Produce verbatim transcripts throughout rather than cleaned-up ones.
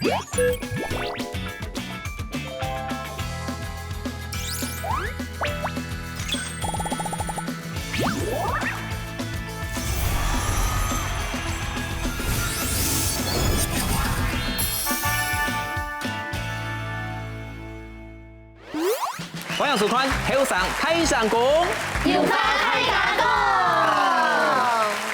歡迎收看《後生大聲公》，有話大家講。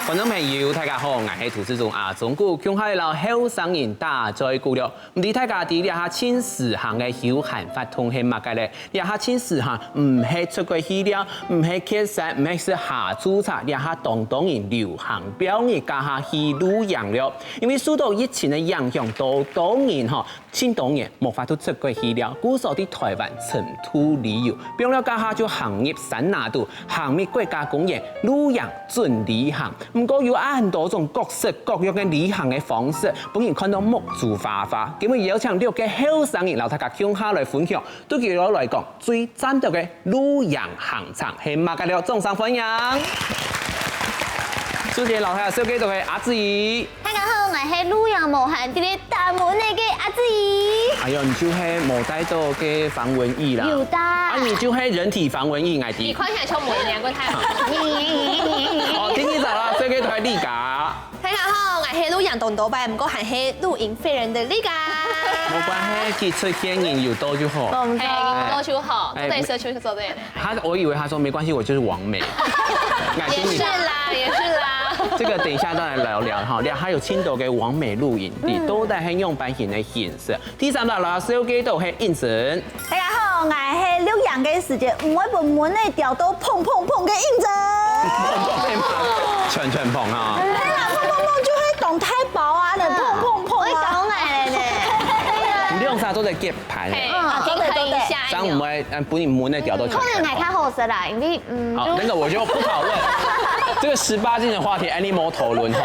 觀眾朋友，大家好，𠊎係主持人阿忠哥，共下摎後生人打嘴鼓了。毋知大家知這下盡時行个休閒活動係麼个咧？這下盡時行毋係出國去尞，毋係蹶山，毋係食下晝茶，這下當多人流行標日假下去露營了。因為受到疫情个影響，當多人吼， 盡多人無法度出國去尞，故所在臺灣深度旅遊，放尞假下就行入山林肚，行入國家公園，露營準旅行。毋過有恁多種各式各樣个旅行个方式，分人看到目珠花花。今晡邀請六個後生人摎大家共下來分享，對佢等來講最讚著个露營行程係麼个了？掌聲歡迎！首先摎大家紹介著个阿志。 大家好，𠊎係露營無閒，直直打蚊仔个阿志。哎喲，你就係無帶到个防蚊液啦。有帶。啊，你就係人體防蚊液，𠊎知。你看起來像蚊子，還過太好。哦，第二隻啦，紹介著个麗佳。大家好，𠊎係露營當多擺，毋過還係露營廢人个麗佳。無關係，佢出現人有到就好。無錯。哎，有到就好，哎，做得社區就做得了。他，我以為他說沒關係，我就是網美。也是啦，也是啦。這個等一下再來聊聊哈，還有盡多个網美露營地，嗯。到底係仰般形个形式？第三隻摎大家紹介著个係應生。大家好，𠊎係露營个時節，毋會分蚊仔叮到砰砰砰个應生。砰砰砰，全全砰啊！毋係啦，砰砰砰就係當大包啊，恁樣砰砰砰啊。會搞𠊎呢。你兩儕做得結伴。嘿，啊，做得，做得。可以看一下。這樣我們會，嗯，分你蚊仔叮到全全砰。可能𠊎較好食啦，因為，嗯，好，就那個我就不討論。這個十八禁的話題，恁樣無討論哈。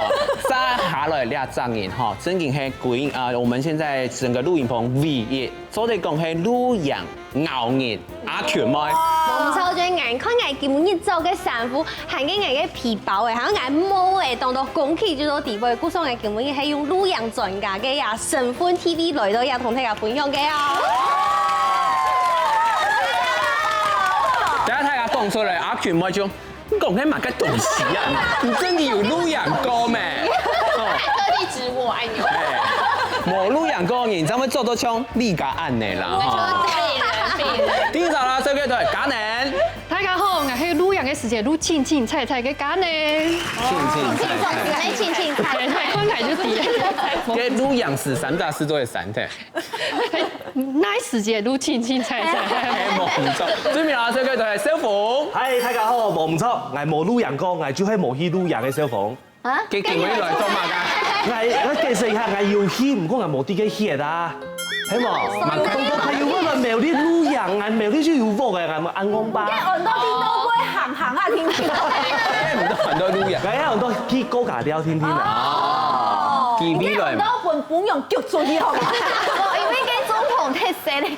接下來這隻人哈，正經係歸，啊，我們現在整個露營棚唯一 做得講係露營𠢕人阿群妹。無錯，就係𠊎看𠊎今晡日著个衫褲，還有𠊎个皮包欸，還有𠊎帽欸，當多工具就到底背，故所𠊎今晡日係用露營專家个呀身份地位來到這同大家分享个哦。等下大家講出來，阿群妹就 你講該麼个東西啊？你真的有露營過咩？哦，還特地指我，哎喲。哎，無露營過，你怎會做到像麗佳恁樣啦？我就哈。在意人品。第一隻啦，紹介著佳寧。大家好，𠊎係露營个時節露凊凊彩彩个佳寧。凊凊彩彩。凊凊彩彩。對，看起來就知。該露營係三隻事做个三隻。 哪時節露凊凊彩彩？哎，無毋著。最尾啊，紹介著个係小鳳。嗨，大家好，無毋著，𠊎無露營過，𠊎就係無去露營个小鳳。啊？佢今晡日來做麼个？𠊎，𠊎解釋一下，𠊎有去，毋過𠊎無在該歇啊，係無？當多朋友問𠊎苗栗露營，𠊎苗栗就有屋个，𠊎無恁戇吧？該恁多地方都會行行啊，定定。哎，毋著，恁多露營。𠊎還有去過家寮定定啊。哦。佢未來嘛。你該恁多分朋友逐出去好無？哦，因為該帳篷忒細咧。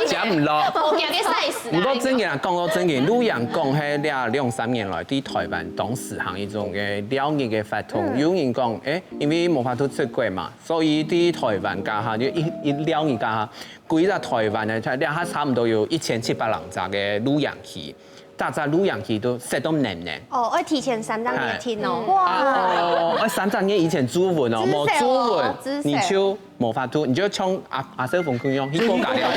真毋落。無行个size啦。毋過正經啊，講到正經，露營講係這兩三年來，在臺灣當時行一種个尞日个活動。嗯。有人講，欸，因為無法度出國嘛，所以在臺灣該下就一，一尞日該下，歸隻臺灣呢，這下差毋多有一千七百零隻个露營區。 逐隻露營區都塞到淰淰。哦，愛提前三隻月訂哦。哎。哇。啊，哦，愛三隻月以前注文哦，無注文，至少哦，至少。你就無法度，你就像阿，阿小鳳共樣，去過家了。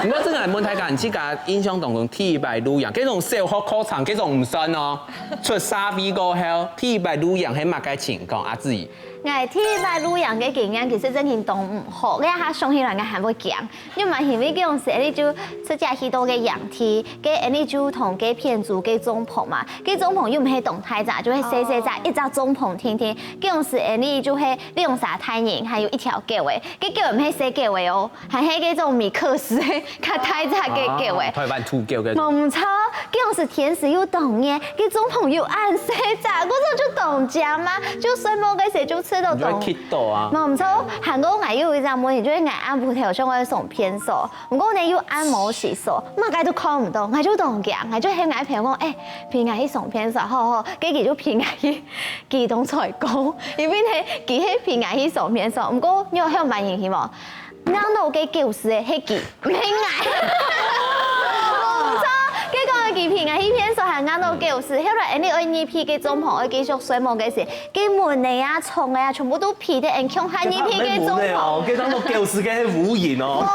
毋過正經問大家，你自家印象當中第一擺露營，該種小學課程，該種毋算哦，出社會過後，第一擺露營係麼个情況？阿志。 𠊎第一擺露營个經驗其實正經當毋好，𠊎這下想起來𠊎還會驚。因為嘛，因為該種時節就自家去到該營地，該𠊎就同該片租該帳篷嘛，該帳篷又毋係當大隻，就係細細隻，哦。一隻帳篷定定。該種時𠊎就係兩儕大人，還有一條狗仔，該狗仔毋係細狗仔哦， 還係該種米克斯，較大隻个狗仔。啊，臺灣土狗个。無毋著，該種時天時又當熱，該帳篷又恁細隻，𠊎就就當驚嘛，就睡目个時就食到當。你就會氣到啊。無毋著，還過𠊎有一隻問題，就係𠊎暗晡頭想愛上便所，毋過呢又暗無時所，麼个都看毋到，𠊎就當驚，𠊎就喊𠊎朋友講，欸，陪𠊎去上便所，好好，該佢就陪𠊎去，佢當衰過，因為呢，佢係陪𠊎去上便所，毋過你有向蠻人去無？ 硬到个狗屎个係佢，毋係𠊎。無毋著，結果佢陪𠊎去便所還硬到狗屎，後來𠊎俚愛入去个帳篷愛繼續睡目个時，該蚊仔啊、蟲仔啊，全部都飛到𠊎共下入去个帳篷。該當做狗屎个係烏蠅哦。無，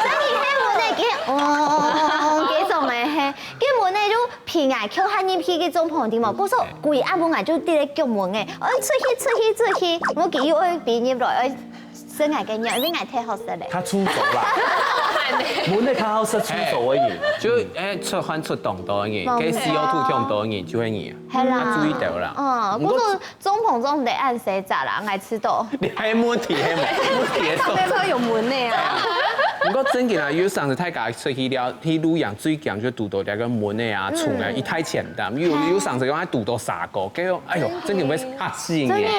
真个係蚊仔，佢，哦，該種个係，該蚊仔就飛𠊎共下入去个帳篷，知無？故所歸暗晡𠊎就在該逐蚊仔，愛出去，出去，出去，無佢又愛飛入來，愛 食𠊎个肉，因為𠊎忒好食咧。佢出走啦，無你較好食出走个人。就，欸，出汗出當多个人，哦，該CO two忒多个人就係你。係啦。愛注意到啦。哦，毋過故所帳篷做毋得恁細隻啦，𠊎知道。你還有問題，還有問題。上面都有蚊仔啊。毋過真个啊，有時候大家出去尞，去露營最驚就堵到這个蚊仔啊、蟲啊，佢太淺淡，有，有時候講堵到蛇哥，結果，哎喲，真个會嚇死人个。真个。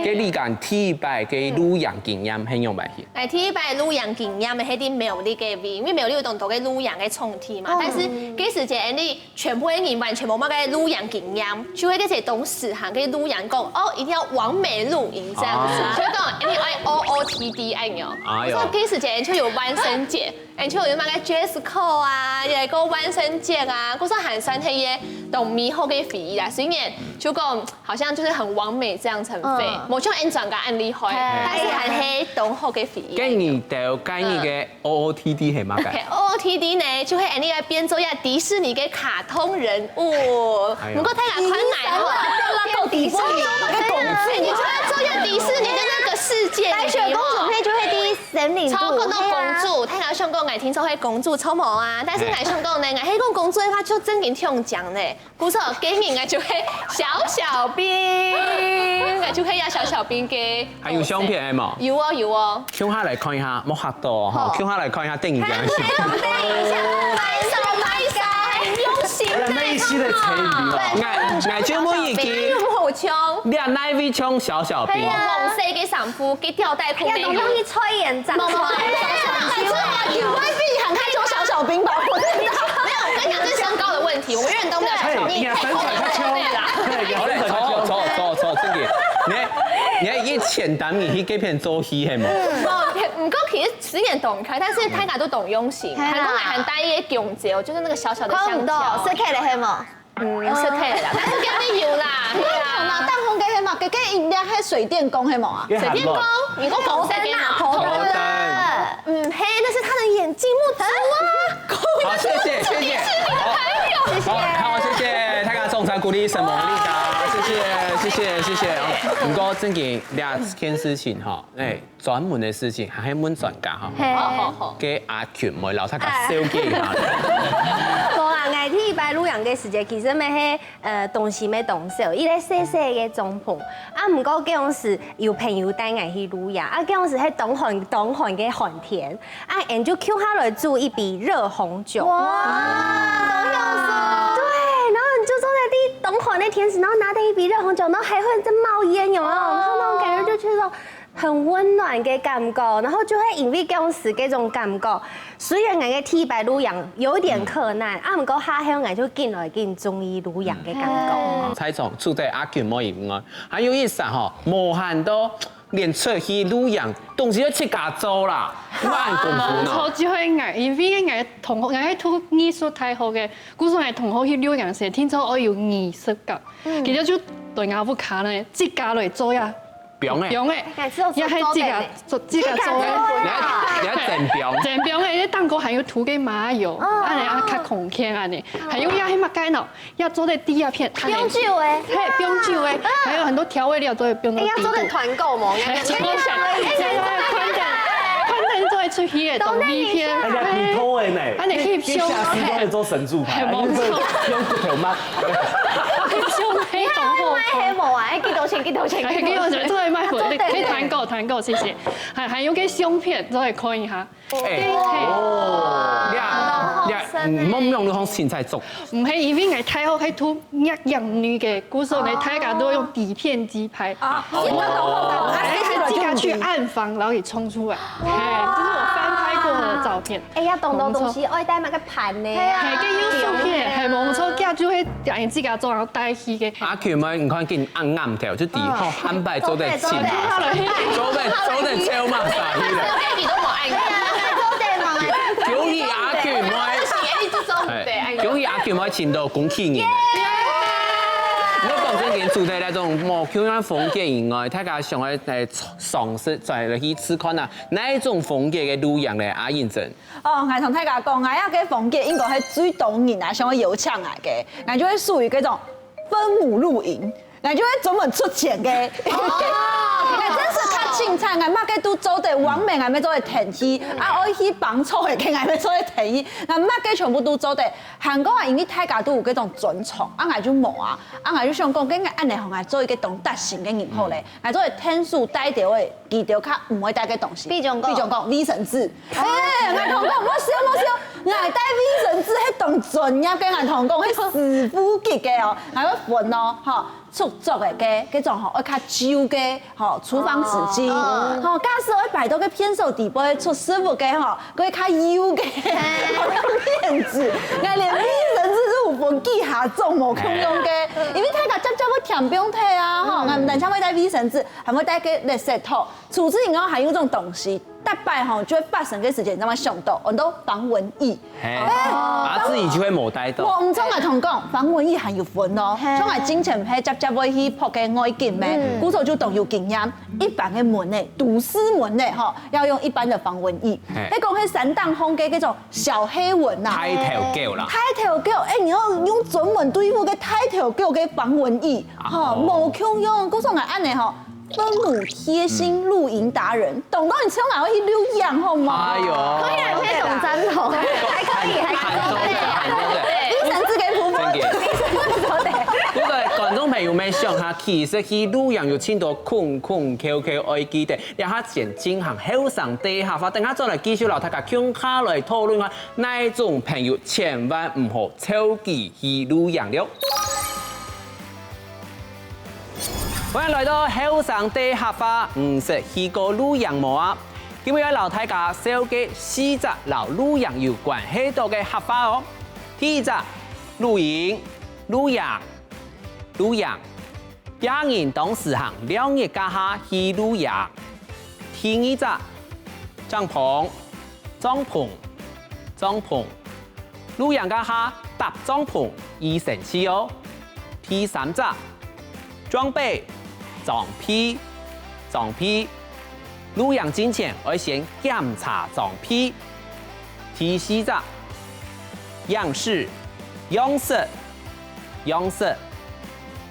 該你講第一擺个露營經驗係仰般去？ 𠊎第一擺露營經驗係在苗栗个位，因為苗栗有當多个露營个場地嘛，但是該時節𠊎俚全部个人完全無麼个露營經驗，就會該些當時行个露營講，哦，一定要完美露營這樣子，所以講一定愛O O T D恁樣。哎喲。所以該時節就有萬聖節，欸，就有麼个dress code啊，有個萬聖節啊，故所還算係一個當美好个回憶啦。雖然就講 好像就是很完美這樣子，很廢，嗯。無像𠊎俚恁厲害，但是還係當好个回憶。該你兜該日个O O T D係麼个？OK，O O D呢，就係𠊎俚愛變做一個迪士尼个卡通人物。哎喲。毋過大家看來吼，到底是哪個公主？欸，你就愛做一個迪士尼的那個世界，白雪公主配就會第一森林度，超過到公主，大家想講𠊎聽說係公主，超無啊！但是𠊎想講呢，𠊎係講公主个話，就正經聽講呢。 故所，該日𠊎就係小小兵，𠊎就係這小小兵个。還有相片係無？有哦，有哦。共下來看一下，莫嚇到哦，吼，好。共下來看一下電影。等一下，拍手拍手，很用心呢。哎呀，那一期的成語哦。𠊎，𠊎就問一句，有無像？你哪位像小小兵？係啊。黃色个衫褲，个吊帶褲。要弄上去吹眼罩。沒有，沒有，沒有。 你會比喊他叫小小兵吧？我真的沒有，我跟你講，這是身高的問題，我們永遠當不了小小兵。哎，你的身材太高了。對啦。對，你的身材太高了。好嘞，走，走，走，走，正經。你，你一千擔你去該片做戲係無？哦，毋過其實時間當快，但是大家都當用心，嗯。還過還帶一個弓蕉，就是那個小小的香蕉。看毋到，食起來係無？ 嗯，食忒啦，但是今日有啦，係啊。頭那頂項个係嘛？該个飲料係水電工係無啊？水電工，你講紅色个嘛？頭燈啊，頭燈。嗯，係，那是他的眼鏡，目珠啊。好，謝謝，謝謝。好，好，謝謝大家送上鼓勵，什麼鼓勵的？謝謝，謝謝，謝謝。毋過正經這件事情哈，欸， 專門个事情，還係問專家哈。係。好，好，好。該阿群妹摎大家紹介一下。無啊，𠊎第一擺露營个時節，其實乜係，呃，東西乜當少，一個細細个帳篷。啊，毋過該當時有朋友帶𠊎去露營，啊，該當時係當寒，當寒个寒天，啊，𠊎就共下來煮一杯熱紅酒。哇，當享受。對，然後你就坐在地，當寒的天時，然後拿著一杯熱紅酒，然後還會在冒煙，有沒有？哦。然後那種感覺就覺得說， 很溫暖个感覺，然後就會因為該當時該種感覺，雖然𠊎个第一擺露營有一點困難，啊，毋過下後𠊎就緊來緊中意露營个感覺。嗯。在場除忒阿群妹以外，還有一儕吼，無閒到連出去露營，東西都自家做啦，哪恁功夫呢？無錯，就係𠊎，因為𠊎同學，𠊎係讀藝術大學个，故所𠊎同學去露營時，聽說愛有儀式感，嗯。佢兜就對𠊎屋下呢，自家來做呀。 放个。放个，也係自家做，自家做个。你愛，你愛整放。整放个，該頂高還有塗个麻油，哦。恁樣啊，較空間恁樣。還有也係麼个呢？也做得第二片，恁樣。放酒个。係，放酒个，還有很多調味料都會放到底部。哎，要做得團購無？係，團購，團購，團購做得出去个，當利便。哎呀，挺好个呢。恁樣翕相。這下時都會做神主牌，係，無錯。因為用骨頭嘛。翕相，你還有賣黑無啊？哎，幾多錢？幾多錢？哎，幾多錢？做得賣貨，你可以團購。好，團購，謝謝。還，還有個相片，做得看一下。哎，嘿。哦，你啊，你啊，你毋好用你好身材做。毋係，因為𠊎大學係讀攝影女个，故所呢，大家都用底片機拍。啊，我自家去暗房，然後佢衝出來。哎，這是我翻拍過的照片。哎呀，當多東西，愛帶麼个盤呢？係啊，係，跟有相片，係無錯，這就會自家做，然後帶去个。阿Q嘛，你看，跟暗暗頭，就底下，哦，安排做得清。做得，做得。做得，做得，超嘛，啥意思？你都無愛。哎呀，做得嘛。恭喜阿Q，毋好。不行，你就做得，哎。恭喜阿Q，毋好請到恭喜你。我講正經，除了那種無共樣風格以外，大家想要來嘗試再來去試看啊，哪一種風格个露營呢？阿英珍。 哦，𠊎同大家講，𠊎个風格應該係最多人啊，想要邀請𠊎个，𠊎就會屬於該種分母露營，𠊎就會專門出錢个。哦。𠊎真係較清彩，𠊎麼个都做得，網美𠊎乜做得跈去，啊，愛去幫助个，𠊎乜做得跈去，𠊎麼个全部都做得。還過啊，因為大家都有該種專長，啊，𠊎就無啊，啊，𠊎就想講，該𠊎恁樣好，𠊎做一個當貼心个人好咧，𠊎做得天數帶到个 佢兜較毋會帶个東西。比如講，比如講衛生紙。哎，𠊎同講，莫笑莫笑，𠊎帶衛生紙係當專業个，𠊎同講，係師傅級个哦，𠊎會分哦，吼，搓搓个，該該種吼，愛較舊个，吼，廚房紙巾，哦。吼，假使愛擺到个便所底背搓食物个吼， 佢較幼个，面子，𠊎連衛生紙都有分幾下種無共樣个，因為大家輒輒會添放忒啊，吼，𠊎毋單淨會帶衛生紙，還會帶个垃圾桶。除此以外，還有一種東西，逐擺吼就會發生个事情，你知道嗎？想到，安到防蚊液。嘿，哎，啊，自己就會無帶到。無，毋錯，𠊎同你講，防蚊液還有分哦。嘿。像𠊎之前毋係輒輒會去撲个外景咩，嗯。故所就當有經驗，一般个蚊呢，都市蚊呢，吼，要用一般的防蚊液。 嘿。該講該山頂項个該種小黑蚊吶。大頭狗啦。大頭狗，哎，你要用專門對付該大頭狗个防蚊液，啊，吼，哦。無共樣，故所𠊎恁樣吼，分母貼心露營達人，當多人請𠊎去露營，好無？哎喲。可以啊，你可以當贊同，還可以，還可以。衛生紙个部分，衛生紙做得。各位觀眾朋友們，想下，其實去露營有盡多空空竅竅愛記得， 這下先進行後生大客話，等下再來繼續摎大家共下來討論下，哪種朋友千萬毋好湊佢去露營了。歡迎來到後生大客話，你識去過露營無啊？今日愛摎大家紹介四隻摎露營有關係到个客話哦。第一隻，露營，露營，露營。 這下人當時行尞日該下去露營。第二隻，帳篷，帳篷，帳篷。露營該下搭帳篷已生趣哦。第三隻，裝備，裝備，裝備。 露營進前愛先檢查裝備。第四隻，樣式，樣式，樣式。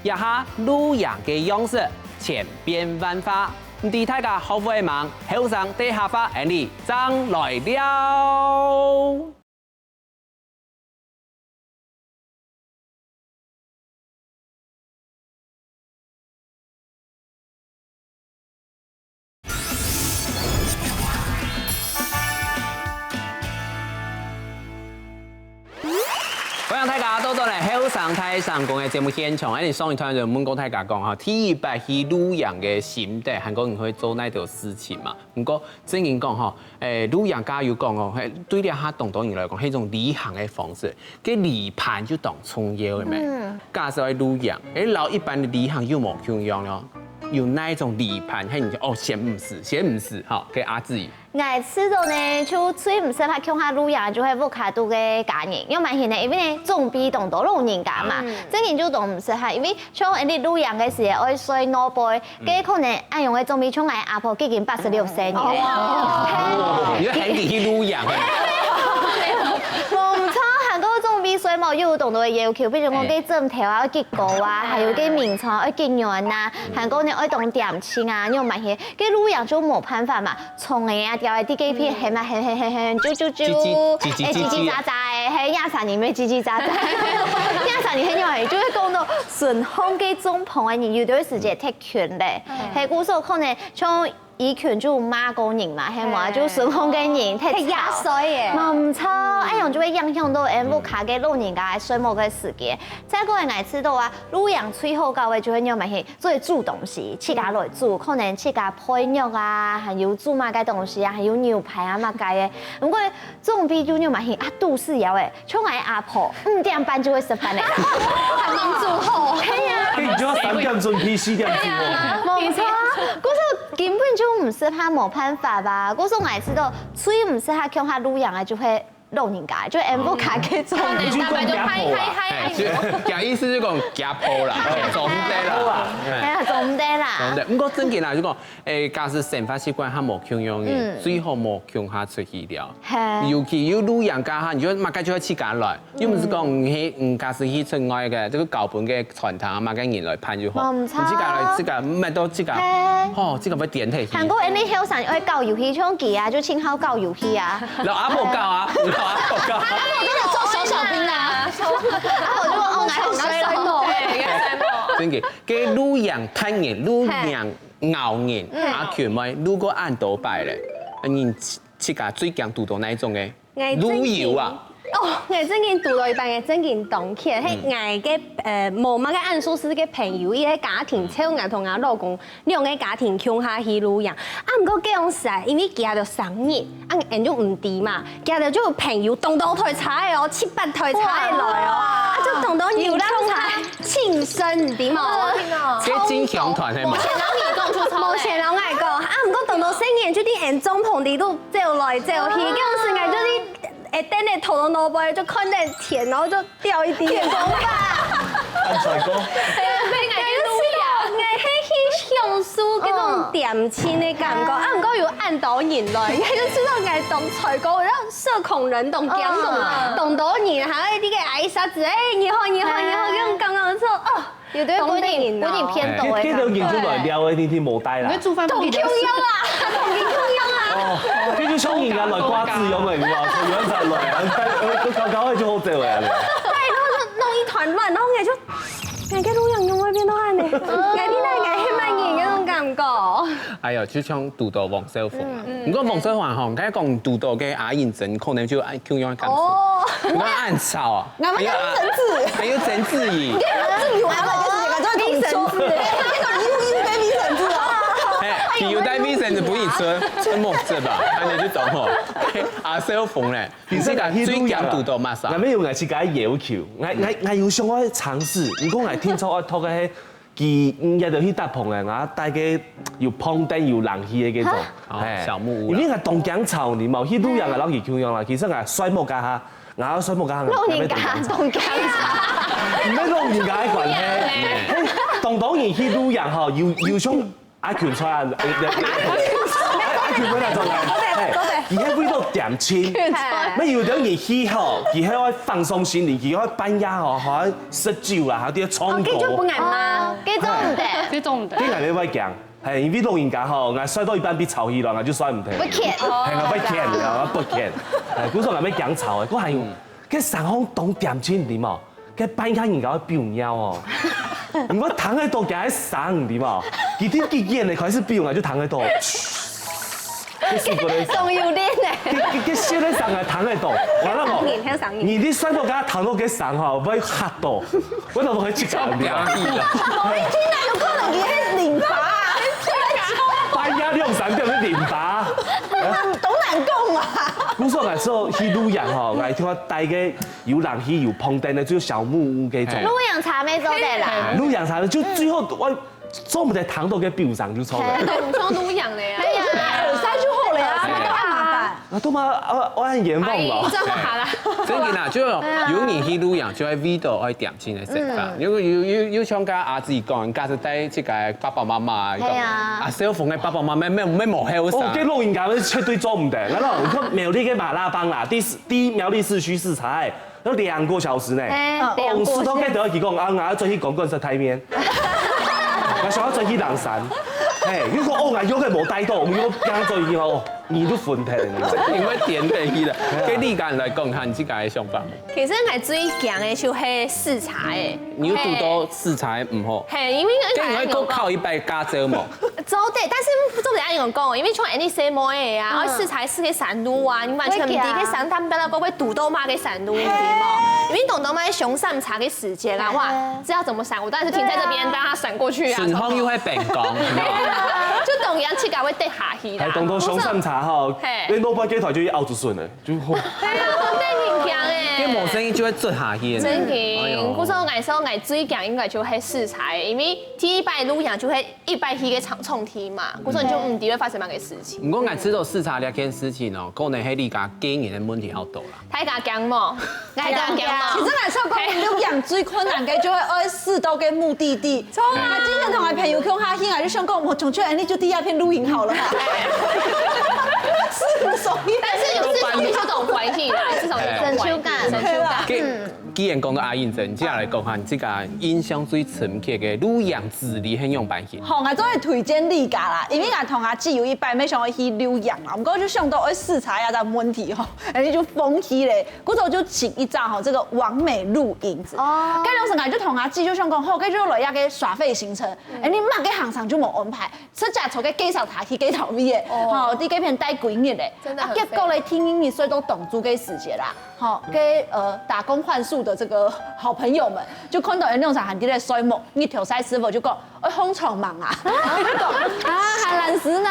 這下露營个樣式千變萬化，毋知大家學會吂？後生大客話，𠊎俚正來尞。 歡迎大家倒轉來後生大聲公个節目現場。恁樣上一段就問過大家講哈，第一擺去露營个心得，還過你會做哪兜事情嘛？毋過正經講吼， 欸，露營該有講哦，係對這下當多人來講，係一種旅行个方式，該旅伴就當重要个咩？嗯。假使愛露營，欸，摎一般个旅行又無共樣咯。有哪一種旅伴，係你就，哦，先毋使，先毋使，吼，該阿志。𠊎自家呢，就最毋適合共下露營，就係屋下肚个家人。仰般形呢？因為呢，總比當多老人家嘛，嗯。正經就當毋適合，因為 像𠊎俚露營个時節，愛睡外背，該可能恁樣个裝備，像𠊎阿婆已經八十六歲呢。哦。你還得去露營啊？無毋著，還過裝備睡無又有當多个要求，比如講該枕頭啊，愛幾高啊，還有該眠床愛幾軟啊，還過呢愛當恬靜啊，你有麼个，該露營就無辦法嘛。 蟲仔啊，吊仔在該片喊啊喊喊喊喊，啾啾啾，嘰嘰嘰嘰，哎，嘰嘰喳喳哎，嘿，夜深人乜嘰嘰喳喳，夜深人很有，就會講到順風个帳篷哎，你有段時間忒近咧，嘿，故所可能像以前就罵過人嘛，係無啊？就身邊个人，太吵。太野衰耶。無錯，恁樣就會影響到𠊎屋下个老人家个睡目个時間。再過來，𠊎知道啊，露營最好搞个就係仰般去，做煮東西，自家來煮，可能自家焙肉啊，還有煮麼个東西啊，還有牛排啊麼个个。毋過 總比就仰般去啊，肚屎枵欸，像𠊎阿婆五點半就會食飯咧。還吂煮好。係啊。該你就愛三點鐘起，四點煮哦。無錯，故所根本就毋適合，無辦法吧。故所𠊎知道，最毋適合共下露營个就係老人家，就𠊎屋下該種。可能大家就嗨嗨嗨，哎，就，佢意思就講家婆啦，做毋得啦。哎呀，做毋得啦。做毋得。毋過正經啦，就講，哎，假使生活習慣較無共樣个，嗯。最好無共下出去尞。 嘿。尤其有露營該下，你就麼个就愛自家來，又毋係講你去，嗯，假使去出外个，這個交分个餐廳啊，麼个人來辦就好。無錯。你自家來，自家買到自家，嘿。吼，自家會點起去。還過恁樣後生愛搞遊戲，像佢啊，就盡好搞遊戲啊。摎阿婆搞啊，摎阿婆搞。他那種做小小兵啊。啊，我就哦，𠊎睡了。對，應該睡了。真个，該露營趁人，露營熬人，嗯。阿權妹，露過恁多擺咧，你自家最驚堵到哪一種个？ 𠊎正經，露營啊。哦，𠊎正經堵到一擺，𠊎正經當譴，係𠊎个，呃，無麼个恁熟事个朋友，佢个家庭，就𠊎同𠊎老公兩個家庭共下去露營。啊，毋過該央時啊，因為佢兜生日，啊，𠊎就毋知嘛，佢兜就有朋友，當多台車个哦，七八台車个來哦，啊，就當多人共下，慶生，你知無？該進香團係無？無錢人愛講，啊，毋過當多細人就在𠊎帳篷裡肚走來走去，該央時𠊎就係 會等咧頭腦腦背就看到天，然後就掉一滴眼淚。恁衰過。對，所以𠊎就試著，𠊎係去享受該種恬靜个感覺。啊，毋過有恁多人來，𠊎就試著𠊎當衰過，然後社恐人當驚恐，當多人，還有一個挨拶子，哎，你好，你好，你好，該種感覺就，哦， 有兜分人，分人騙到个。該，該兜人就來尞个，你，你無帶啦。你會煮飯分佢食。當共樣啊，當共樣啊。哦，該就像人家來掛紙樣个，你知道嗎？有人才來，然後帶，呃，搞搞个就好走个啊。對，然後就弄一團亂，然後𠊎就，𠊎个路樣用會變到恁呢，𠊎變到𠊎係麼人該種感覺。哎喲，就像堵到黃少峰啊。毋過黃少峰吼，你講堵到个阿英真可能就愛共樣个感受。哦。你看恁吵啊。 𠊎乜有爭執。還有爭執意。你看爭執有啊，就是這個，就是同桌。你有，你有帶衛生紙哦。哎，你有帶衛生紙不會出，出目汁吧？恁呢就懂吼。阿少峰咧，你自家最驚堵到麼儕？𠊎乜有𠊎自家要求，𠊎，𠊎，𠊎有想愛嘗試，毋過𠊎聽說愛讀个係，佢，嗯，也就去搭棚个，𠊎帶个有膨電有冷氣个該種。哦，哎，小木屋啦。因為𠊎當驚吵，你嘛，去露營啊，摎佢共樣啦，其實𠊎睡目該下， 𠊎睡目間，老人家當驚。毋係老人家个關係，嘿，當多人去露營吼，有，有像阿群川，阿群川那種，嘿，佢係為了恬靜，乜有兜人去吼，佢係愛放鬆心靈，佢愛半夜吼，好像食酒啦，還有唱歌。哦，該就毋愛嘛。哦，該種毋得。該種毋得。該𠊎乜會驚。 嘿，因為老人家吼，𠊎睡到一半被吵起來，𠊎就睡毋忒。不譴。嘿，𠊎不譴，𠊎不譴。哎，故所𠊎乜驚吵个，𠊎還有，該山項當恬靜，你知無？該半夜人家會飆尿哦。你會聽得到佢个聲，你知無？佢定幾遠个開始飆，𠊎就聽得到。該是個咧。當有練呢。該，該，該細个聲啊，聽得到。完了無？你聽聲音。你，你睡到該聽到該聲吼，會嚇到。 𠊎都會去搞你啊。無一定啊，有可能佢係淋巴啊。半夜兩三點去淋巴。當難講啊。故所𠊎說去露營吼，𠊎一定愛帶个有冷氣、有膨電个，就小木屋該種。露營車乜做得啦。露營車就最好𠊎做毋得聽到該飆聲就錯了。嘿，毋像露營个啊。對呀，耳塞就好了呀，什麼都幹嘛？ 啊，都嘛，啊，𠊎很冤枉了。哎，這麼好啦。真个啦，就有人去露營，就愛為到愛恬靜个生活。嗯。有，有，有，有像个阿姊講，假使帶自家爸爸媽媽，係啊。啊，小朋友个爸爸媽媽，沒，沒，無後生。哦，該老人家絕對做毋得。然後你看苗栗个馬拉邦啦，第四，第一苗栗市區視察，要兩個小時呢。哎，哦，兩個小時。哦，石頭該頭去講，啊，𠊎愛轉去講，講實在面。𠊎想要轉去冷山。嘿，你講，哦，𠊎有个無帶到，𠊎有驚轉去哦。你都分忒了，你知道嗎？因為顛倒去了。啊。該你敢來講下你自家个想法無？其實𠊎最驚个就係駛車个。你有堵到駛車毋好？嘿，因為該你會過考一擺駕照無？做得，但是做得恁樣講，因為像恁樣細妹仔啊，嗯。愛駛車駛个山路啊，你完全毋知該山頂邊个會堵到麼个山路，你知無？因為堵到麼个凶險車个時間啊，哇，這要怎麼閃？我當然是停在這邊，讓他閃過去啊。順風又會變光，你知道嗎？就當然自家會跌下去啦。還堵到凶險車吼，嘿。你腦波機頭就一拗就順了，就。對啊，真的很強欸。該無聲音就會捽下去呢。真的，哎喲。故所𠊎說，𠊎最驚應該就係駛車，因為第一擺露營就係一擺去个場場地嘛，故所你就毋知會發生麼个事情。毋過𠊎知道駛車這件事情哦，可能係你家個人个問題較多啦。 大家驚無？大家驚無？其實𠊎想講，露營最困難个就係愛駛到个目的地。著啊。𠊎之前同𠊎朋友共下去，𠊎就想講，我總覺得你就第二片露營好了吧。是，所以。但是有至少有這種環境啦，至少有這種環境，成就感。成就感。既，既然講到阿英姐，你接下來講下你自家印象最深刻个露營之旅係仰般去？好，𠊎做得推薦你家啦，因為𠊎同阿姊有一擺也想要去露營啦，毋過就想到愛駛車這個問題吼，恁樣就放棄咧。 故所就請一張吼，這個完美露營。哦。該當時𠊎就同阿姊就想講，好，該就來一個耍廢行程。嗯。哎，你麼个行程就無安排，直接坐該計程車去該頭位个，哦。吼，在該片待幾日个。真的很廢。啊，結果咧，天光日睡到當晝个時節啦，吼，該，呃，打工換宿的這個好朋友們，就看到𠊎兩儕還在該睡目，日頭曬師傅就講，哎，䟘床吂啊？啊，還懶尸呢？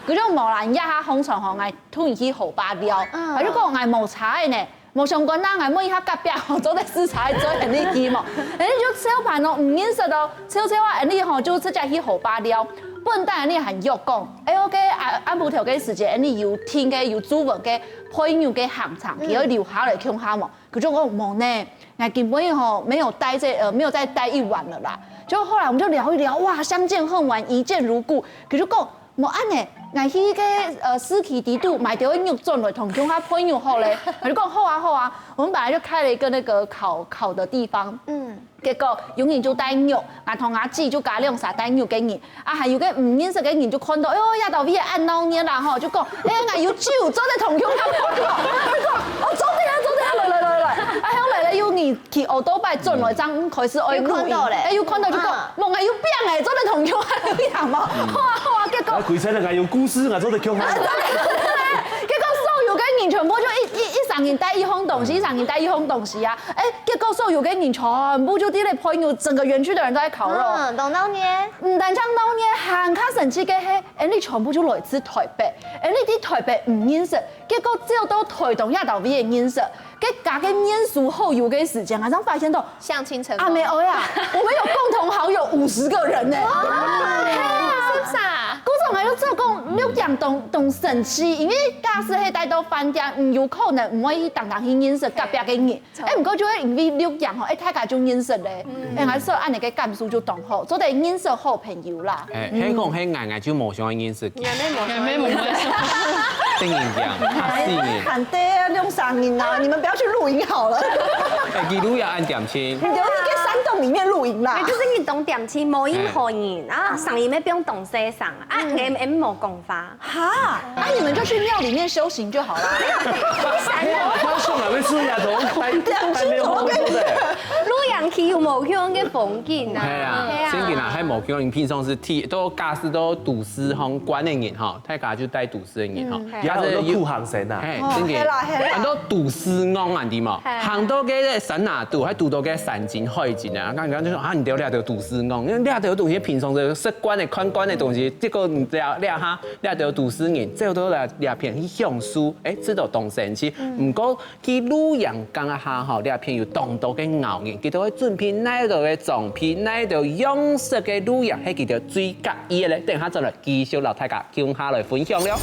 佢就無啦，這下䟘床吼，𠊎同你去河壩尞。嗯。佢就講，𠊎無車个呢。 無相干啦，𠊎問一下隔壁吼，做得駛車載𠊎俚去無？𠊎俚就超煩哦，毋認識哦，超超啊，𠊎俚吼就直接去河壩尞。本來𠊎俚還約講，哎，OK，啊，暗晡頭个時節，𠊎俚有訂个有注文个朋友个行程，嗯。佢愛留下來共下無？佢就講無呢，𠊎根本吼沒有待這，呃，沒有再待一晚了啦。就後來我們就聊一聊，哇，相見恨晚，一見如故。佢就講， 無恁呢，𠊎去該，呃，市區底肚買兜个肉轉來同共下配肉好咧。我就講好啊好啊，我們本來就開了一個那個烤，烤的地方，嗯。結果有人就帶肉，𠊎同阿姊就加兩儕帶肉个人，啊，還有個毋認識个人就看到，哎喲，這兜位恁鬧熱啦吼，就講，哎，𠊎有酒，做得同共下配肉。就講，哦，做得啊，做得啊，來來來來，啊，後來咧有人 騎oo-tóo-bái轉來，正開始愛露營。有看到咧。哎，有看到就講，嗯。無，𠊎有病欸，做得同共下露營無？好啊，好啊，結果啊，鬼才能還有故事，𠊎做得共下。結果所有个人全部就一，一，一儕人帶一項東西，一儕人帶一項東西啊。哎，結果所有个人全部就在該配肉，整個園區的人都在烤肉。嗯，當鬧熱。毋單淨鬧熱，還較神奇个係，𠊎俚全部就來自台北，𠊎俚在台北毋認識， 結果走到台東這兜位个認識，該加个面書好友个時間，馬上發現到，相親成功。阿妹哀啊，我們有共同好友五十個人呢。哇，係啊。故所𠊎就做講，露營當，當神奇，因為假使係待到飯店，嗯，有可能毋會去常常去認識隔壁个人。 哎，毋過就係因為露營吼，哎，大家就認識咧。嗯。哎，𠊎說恁樣个感受就當好，做得認識好朋友啦。哎，嗯。係講係𠊎，𠊎就無想認識佢。𠊎也無想認識。等人講，嚇死人。喊對啊，兩儕人啊，你們不要去露營好了。哎，佢露營恁恬靜。你就去山洞裡面露營啦。哎，就是你當恬靜，無任何人啊，聲音也不用動聲啊，嗯。𠊎，𠊎無講話。 哈，那你們就去廟裡面修行就好了。我想啊，我吃呀，都快，快沒有工作的。露營區有無共樣个風景啊？係啊，係啊。真个啊，還無共樣，平常時都假使都都市相關个人吼，大家就在都市个人吼，嗯。也有很多苦行僧啊。係，真个，哦，係啦，係啦。很多都市戇啊，對無？係啊。行到該山那肚，還堵到該山精海精啊，剛剛就說啊，你兜這兜都市戇，因為這兜東西平常時習慣个、看慣个東西，結果你這下 這兜都市人走到來這片去享受，哎，這都當神奇。嗯。毋過去露營該下吼，這片有當多个𠢕人，佢兜會準備哪兜个裝備，哪兜樣式个露營，係佢兜最合意个咧。等下轉來繼續摎大家共下來分享了。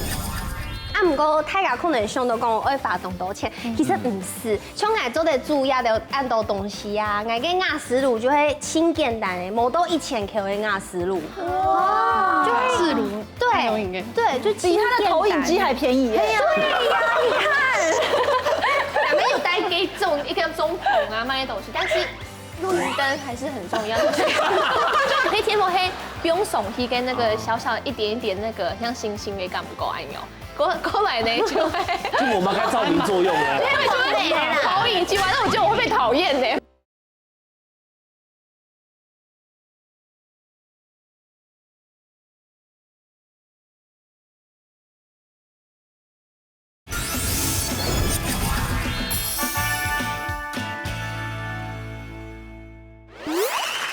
啊，毋過大家可能想到講愛花當多錢，嗯。其實毋係。 像𠊎做得煮這兜恁多東西啊，𠊎个瓦斯爐就係盡簡單个，無到一千塊个瓦斯爐。哇。就係，瓦斯爐，對，還有影片。對，就比他的投影機還便宜耶。盡簡單。對呀，你看。咱們有帶給中，一個中棚啊，賣的東西，但是路燈還是很重要，就是就你可以天幕黑，不用手機跟那個小小一點一點那個像星星的感覺，哎呦，過過來呢就會就無麼个照明作用啊。就會投影機，完了我覺得我會被討厭呢。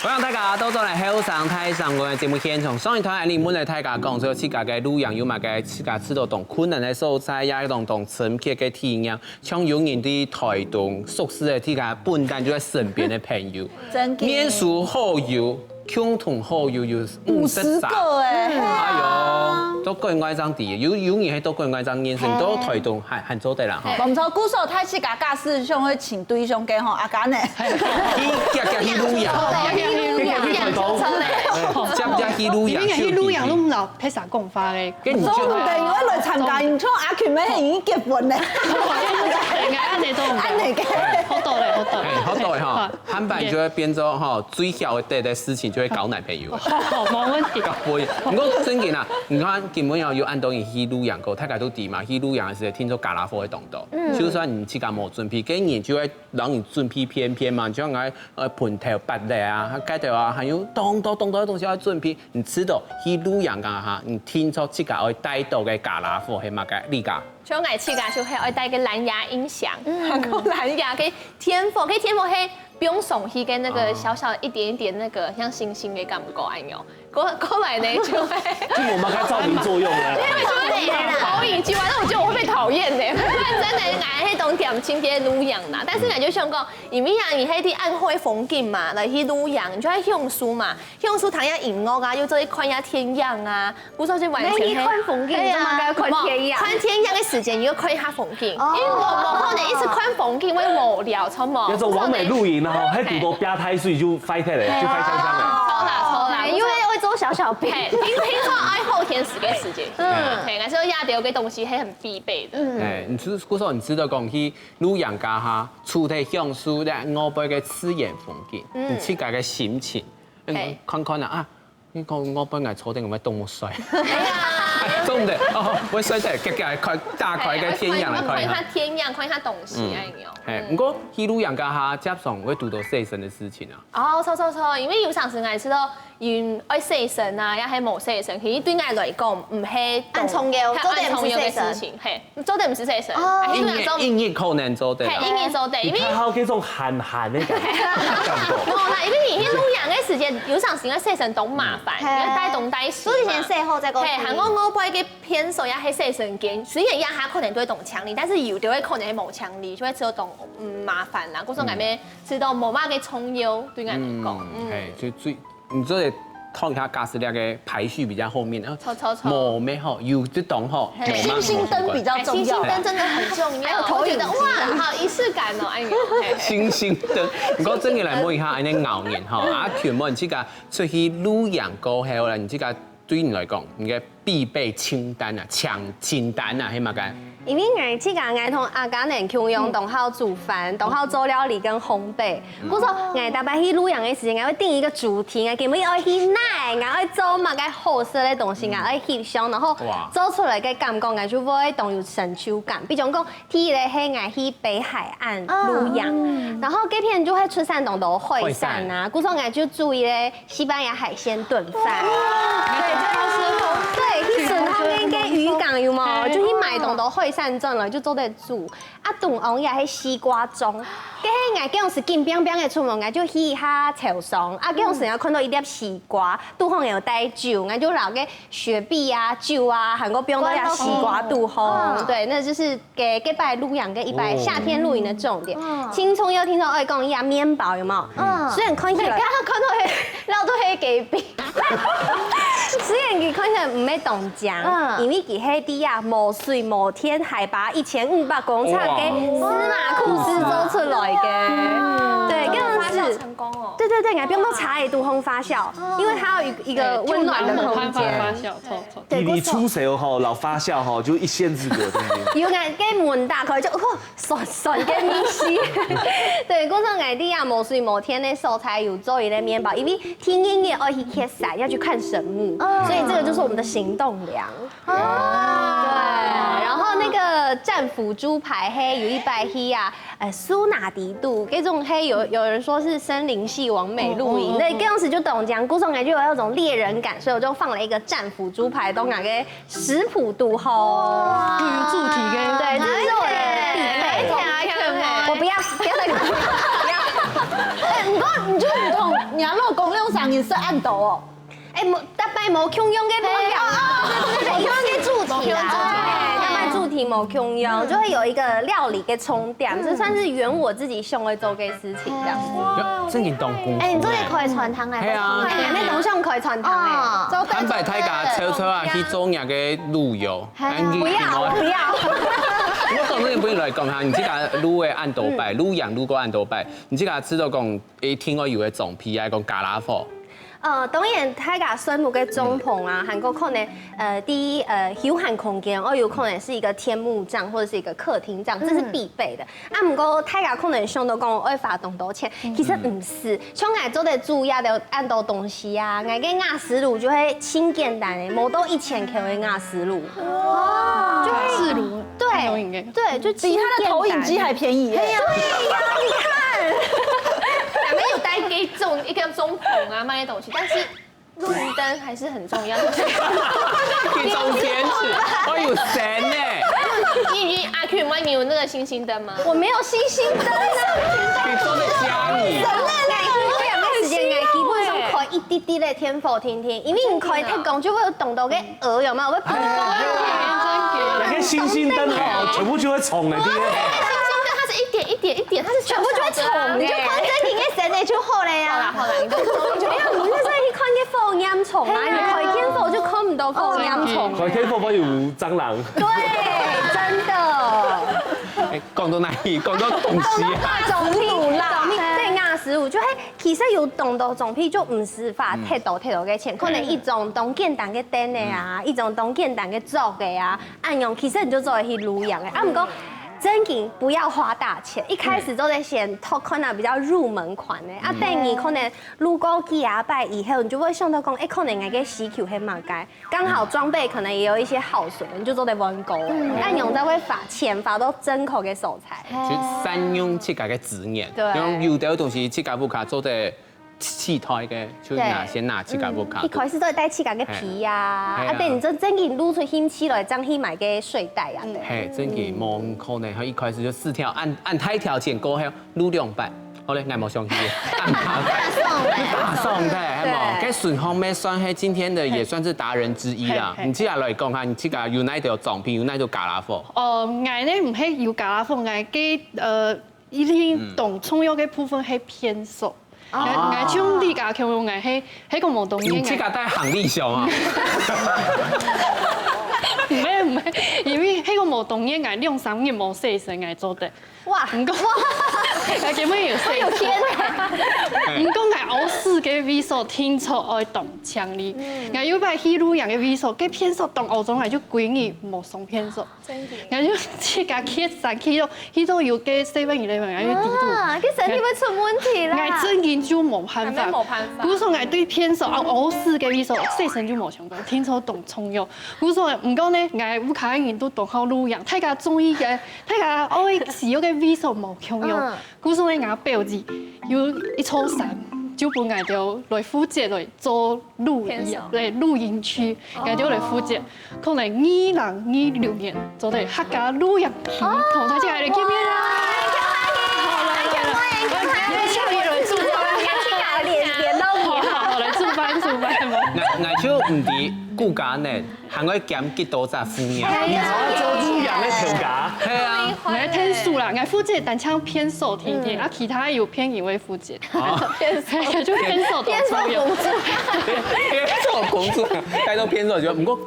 歡迎大家倒轉來後生大聲公个節目現場。上一段，𠊎俚問了大家講，說自家个露營有麼个自家試著當困難个所在，也有當當深刻个體驗。像有人在台東熟識个自家本旦就在身邊个朋友，真个面書好友、共同好友有五十五十個哎，哎呦，都个人愛這樣子，有有人還都个人愛這樣認識，都台東還還做得啦哈。無錯，故所大自家假使想要尋對象个吼，阿甘呢？去夾夾去露營，去露營，去露營，夾夾去露營，你去露營，攏毋摎別儕講話个。跟你就做毋定，我來參加，你像阿群妹已經結婚了，人家按呢都毋按呢个。好多嘞，好多嘞。哎，好多哈，坦白就會變做哈，最小的的事情就會交男朋友。好，好，無問題。交朋友，不過真个啦，你看今晡日有恁多人去露營過，大家都知嘛，去露營个時候聽說傢啦伙个當多，就算你自家無準備，跟你就會讓你準備便便嘛，就像个呃盆頭、缽仔啊，該頭啊，還有當多當多个東西要準備。你知道去露營个哈，你聽說自家愛帶到个傢啦伙係麼个？你講？像𠊎自家就係愛帶个藍牙音響，然後藍牙个天幕，个天幕係不用手機跟那個小小一點一點那個像星星的感覺，哎呦，過過來呢就會。就無麼个照明作用啊。投影機，完了我覺得我會被討厭呢。真的，𠊎係當恬靜个露營啦，但是𠊎就想講，因為啊，你係在恁好个風景嘛，來去露營，你就愛享受嘛，享受聽下音樂啊，又做一看一下天象啊，故所就完全係你看風景，你做麼个看天象？看天象个時間，你就看一下風景，因為無無可能一直看風景會無聊，著無？要做完美露營啊，還堵到啪太水就壞忒了，就壞香香了。錯啦錯啦，因為會做小小兵。嘿，聽聽說愛後天時个時間，嗯，嘿，還是要壓掉个東西，還很必備的。哎，你知，故所你知道講去露營个哈，除了享受咧外背个自然風景，你自家个心情，嗯嘿，看看啊啊，你看外背𠊎坐等𠊎會當無睡，做毋得哦，會睡得，遽遽開打開个天象來看一下。看一下天象，看一下東西，哎呦。哎，不過去露營个哈，接上會堵到洗身个事情啊。哦，著著著，因為有常時𠊎知道，因愛洗身啊，也係無洗身，其實對𠊎來講，毋係恁重要，做得毋使洗身。事情，嘿，做得毋使洗身，哦哎，一日一日可能做得啦。嘿，一日做得，因為你看好這種寒寒的感覺，感覺。無啦，因為你去露營个時間，有常時愛洗身當麻煩，嘿你愛帶東帶西嘛。所以先洗好再過去。嘿，還過外背个便所也係洗身間，雖然這下可能都會當清理，但是有的會可能會無清理，就會知道當嗯麻煩啦。故所𠊎們知道無麼个重要，對𠊎來講，嗯，嘿，就最，你做得看一下假使那個排序比較後面，呃著著著。無咩吼，有這種吼，無嘛星星燈比較重要啦。哎，星星燈真的很重要，還有投影機我覺得哇，好儀式感哦，哎呦，嘿星星燈。不過真个來問一下，恁呢𠢕人吼，啊，全部你自家出去露營過後啦，你自家對你來講，你个必備清單啊，搶清單啊，係麼个？因為𠊎自家，𠊎同阿甘恁共樣，當好煮飯，當好做料理跟烘焙。故所，𠊎逐擺去露營个時間，𠊎會定一個主題，𠊎今晡日愛去哪，𠊎愛做麼个好食个東西，𠊎愛翕相，然後哇做出來个感覺，𠊎就會當有成就感。比如講，第一個係𠊎去北海岸露營，然後該片就會出產當多海產啊，故所𠊎就煮一個西班牙海鮮燉飯。對，去順後面个漁港有無？就去買當多海產轉來，就做得煮。啊，中央也係西瓜粽。該係𠊎該時緊拚拚个出門，𠊎就去一下超商，啊，該時也看到一粒西瓜，肚項有帶酒，𠊎就摎該雪碧啊、酒啊，還過放到該西瓜肚項。對，那就是該該擺露營个一擺夏天露營的重點。青蔥又聽說愛講一下麵包有無？雖然看起來，剛剛看到係，繞到係隔壁。雖然佢看起來毋係當靚，因為佢係在啊無水無電、海拔一千五百公尺个司馬庫斯做出來个。對，發酵該時成功哦。對對對，你還不用到茶葉都烘發酵，因為它有一一個溫暖的空間。發發。酵，臭臭。對，你你出手吼，老發酵吼，就一線之隔，真的。有人給門打開就哦，酸酸的東西。對，故所𠊎這樣無水無電的所在有做一個麵包，因為天光日愛去蹶山，要去看神木，所以這個就是我們的行動糧。對，然後那個戰斧豬排，嘿，有一擺去啊，呃，蘇拿迪度，這種嘿有有人說是森林系完美露營，那這樣子就懂講，故所感覺有那種獵人感，所以我就放了一個戰斧豬排，都拿給食譜肚吼。又有主題个。對，這是我的必備。聽起來可愛。我不要，不要再給我，不要。哎，你講你就毋同，你老公兩儕人食恁多哦。哎，無，逐擺無共樣个分量。對對對，有一些主題啦。哎，逐擺主題無共樣，就會有一個料理个重點，這算是圓我自己想要做个事情這樣子。正經當孤獨。哎，你做得開餐廳哎。係啊。哎，那東西開餐廳哎。哦，坦白大家，秋秋啊，去做人个路友，係啊安吉不要，我不要。我講真个，不如來講下，你自家擼个恁多擺，擼羊擼過恁多擺，你自家知道講，一定愛有个裝備，愛講家啦伙。呃，當然，大家睡目个帳篷啊，還有可能，呃，第一，呃，休閒空間，哦，有可能是一個天幕帳或者是一個客廳帳，這是必備的。啊，毋過大家可能想到講，愛花當多錢，其實毋是，像𠊎做得煮也得恁多東西啊，𠊎个瓦斯爐就會盡簡單的，無到一千塊个瓦斯爐。瓦斯爐，對很容易个。對，就比他的投影機還便宜耶。對呀，你看。咱們有帶給中一個中棚啊，賣的東西，但是露營燈還是很重要的。去中天去，我有神呢，你你阿 Q，你有那個星星燈嗎？我沒有星星燈啊。去做个家里。哎，我兩個時間應該基本上開一滴滴的電火，聽聽，因為你開太光就會有動到个鵝，有沒有？會飛過來。那個星星燈哦，全部就會衝的，對不對？星星燈它是一點一點一點，它是全部就會衝，你就看這裡面神的就好了呀。好啦好啦，你就沒有，你那時候一看那火焰衝啊，你開電火就看不到火焰衝。開天火會有蟑螂。對，真的。哎，講到哪裡？講到東西啊。總體啦，總體對啊，食物就係其實有當多裝備就毋使花忒多忒多个錢，可能一種當簡單个凳仔啊，一種當簡單个桌仔啊，恁樣其實你就做得去露營个。啊，毋過正經不要花大錢，一開始做得先挑看啊比較入門款个，啊，等你可能露過幾下擺以後，你就會想到講，哎，可能𠊎个需求係麼个。 剛好裝備可能也有一些耗損，你就做得換過。但用在會花錢花到正確个所在。就善用自家个資源，對用有的東西自家屋下做得替代个，就拿對先拿自家屋下。一開始都會帶自家个被啊，嘿啊，等你真正經露出興趣來，正去買个睡袋啊。嘿，正經無可能，佢一開始就四條，按按大條錢過後，露兩擺。好咧，𠊎無相信，按麻煩。打爽的，係無？對該順風妹算係今天的也算是達人之一啦。嘿嘿你自家來講下，你自家有哪一條裝備，有哪一條家啦伙？哦，𠊎呢毋係有家啦伙，𠊎个呃，一定當重要个部分係便所。𠊎𠊎像你家共樣，𠊎係係个無當你自然，家帶行李箱啊？毋係毋係，因為係个無當然，𠊎兩三日無洗身，𠊎做得。哇，毋過，𠊎根本有洗身。有天哪！毋過𠊎屙屎个位所定著愛當清理。𠊎有擺去露營个位所，該便所當齷齪，𠊎就歸日無上便所。𠊎就自家去山去到去到有个seven eleven，𠊎就抵肚。啊，這身體會出問題啦。𠊎正經就無辦法。還沒有辦法故所𠊎對便所啊，屙屎个位所，洗身就無相關，定著當重要。故所毋過呢，𠊎屋下个人都當好露營，大家中意个，大家愛使用个位所無共樣。故所呢，𠊎表姐有一座山，就分𠊎兜來負責來做露營，對，露營區，𠊎兜來負責。可能二零二六年做得客家露營區，同大家來見面啦。好，來來來，來下面來祝福。連連到你。好，好，來祝福，祝福。𠊎𠊎就毋知顧家呢，還愛減幾多隻婦人。哎呀做露營个頭家。係啊。來天數啦，𠊎負責單淨便所天天，啊，其他有便人會負責，哦。就便所當重要。做工作，該都便所就，毋過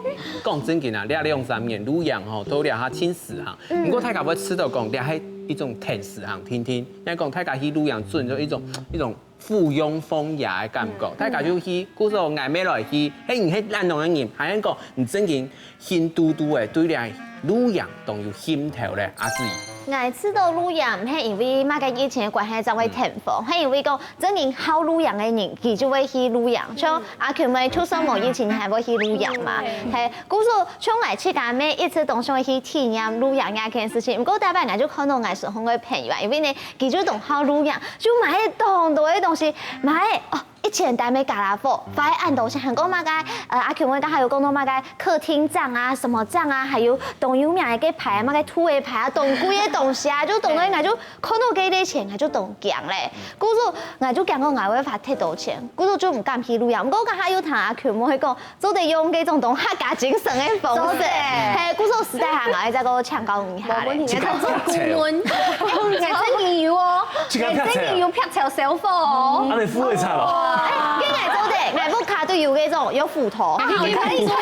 講正經啊，這兩三年露營吼，都這下盡時行。毋過大家會知道講，這係一種天時行，天天，因為講大家去露營準就一種一種附庸風雅个感覺。大家就去，故所𠊎乜來去，嘿，你係恁樣个人，還係講你正經心嘟嘟个，對這露營當有興頭咧，阿志。𠊎知道露營，毋係因為麼个疫情个關係正會停火，係因為講正經好露營个人，佢就會去露營。像阿Q妹，就算無疫情，你還會去露營嘛？嘿，故所像𠊎自家乜一直當想去體驗露營這件事情。毋過大擺𠊎就看到𠊎身邊个朋友啊，因為呢，佢就當好露營，就買當多个東西，買哦。 一千擔个傢啦伙，花恁多錢，還過麼个，呃，阿Q妹剛才有講到麼个客廳帳啊、什麼帳啊，還有當有名个牌，麼个兔个牌啊，當貴个東西啊，就當多，𠊎就看到該類錢，𠊎就當驚咧。故所𠊎就驚講𠊎會花忒多錢，故所就毋敢去露營。毋過剛才有聽阿Q妹講，做得用該種當客家精神个方式，嘿，故所實在還愛再過請教你一下咧。無問題，𠊎做顧問，𠊎真个有哦，𠊎真个有劈柴燒火哦。啊，你扶會差咯？哎，該𠊎做得，𠊎屋下都有該種有扶頭。可以，可以，可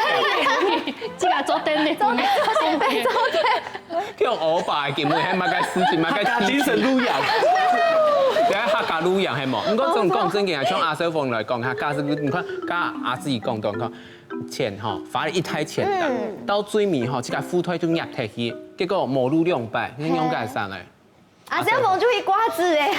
以，這個做得呢，做得，做得，做得。用歐巴个根本還麼个事情，麼个客家精神露營。等下客家露營係無？毋過這種講正經啊，像阿小鳳來講，客家係，你看，剛阿志講到，你看，錢吼，花了一大錢啊，到最尾吼，這個褲袋就壓忒去，結果無露兩擺，你仰般算咧？ 啊，這樣我就會掛紙哎。